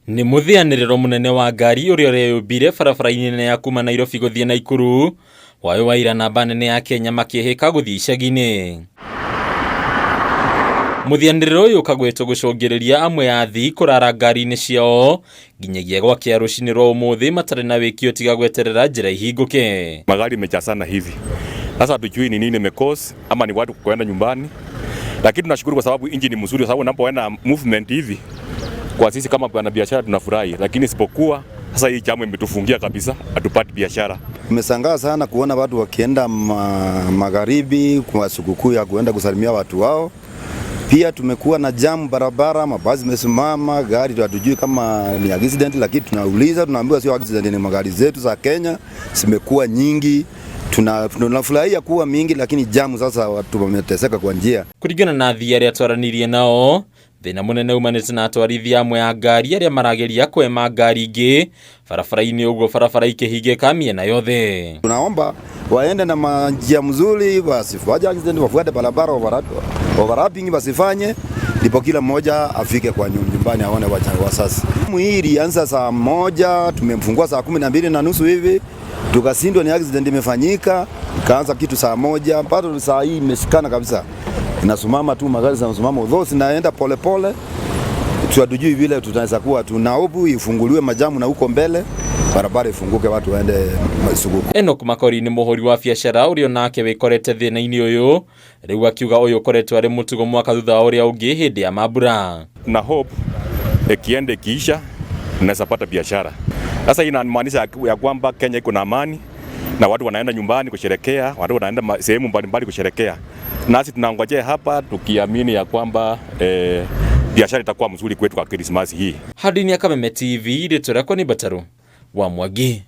Nĩ mũthĩanĩrĩro mũnene wa ngari ũrĩa ũreyũmbire barabara-inĩ nene ya kuma Nairobi gũthiĩ Naikuru, Waĩ wa ira namba nene ya Kenya makĩhĩka gũthiĩ icagi-inĩ. Mũthianĩrĩro ũyũ ũkagwetwo gũcũngĩrĩria amwe a athii kũrara ngari-inĩ ciao nginyagia gwakĩa rũcinĩ rwa ũmũthĩ matarĩ na wĩki tiga gweterera njĩra ihingũke. Magari imejazana hivi sasa, hatujui ni nini imecause ama ni watu kuenda nyumbani, lakini tunashukuru kwa sababu nchi ni mzuri, kwa sababu unapoenda movement hivi, kwa sisi kama bwana biashara tunafurahi, lakini isipokuwa sasa hii jamu imetufungia kabisa, hatupati biashara. Tumeshangaa sana kuona watu wakienda magharibi kwa sikukuu ya kuenda kusalimia watu wao. Pia tumekuwa na jamu barabara, mabasi zimesimama, gari hatujui kama ni accident, lakini tunauliza tunaambiwa sio accident, ni magari zetu za Kenya zimekuwa nyingi. Tunafurahia kuwa mingi, lakini jamu sasa watu wameteseka kwa njia. Kũringana na athii arĩa twaranirie nao, thĩna mũnene umanĩte na atwarithia amwe a ngari arĩa marageria kwema ngari ingĩ barabara-inĩ, ũguo barabara ikĩhingĩka mĩena yothe. Tunaomba waende na njia mzuri, wasifanye accident, wafuate barabara, overlapping wasifanye, ndipo kila mmoja afike kwa nyumbani aone wasasi. Hii ilianza saa 1, tumemfungua saa 12:30 hivi, tukashindwa ni accident imefanyika, ikaanza kitu saa 1 mpaka saa hii imeshikana kabisa, inasimama tu, magari zinasimama, although zinaenda polepole, hatujui vile tutaweza kuwa tunaobu ifunguliwe majamu na huko mbele barabara ifunguke watu waende sikukuu. Enoch Makori nĩ mũhũri wa biacara ũrĩa onake wĩkorete thĩna-inĩ ũyũ, rĩu akiuga ũyũ ũkoretwo arĩ mũtugo mwaka thutha wa ũrĩa ũngĩ hĩndĩ ya mambura. Na hope ikienda ikiisha, tunaweza pata biashara. Sasa hii inamaanisha ya kwamba Kenya iko na amani na watu wanaenda nyumbani kusherekea, watu wanaenda sehemu mbalimbali kusherekea, nasi tunangojea hapa tukiamini ya kwamba biashara itakuwa mzuri kwetu kwa Krismasi hii. Hadini ya Kameme TV, rĩtwa rĩakwa nĩ Mbataru wa Mwangi.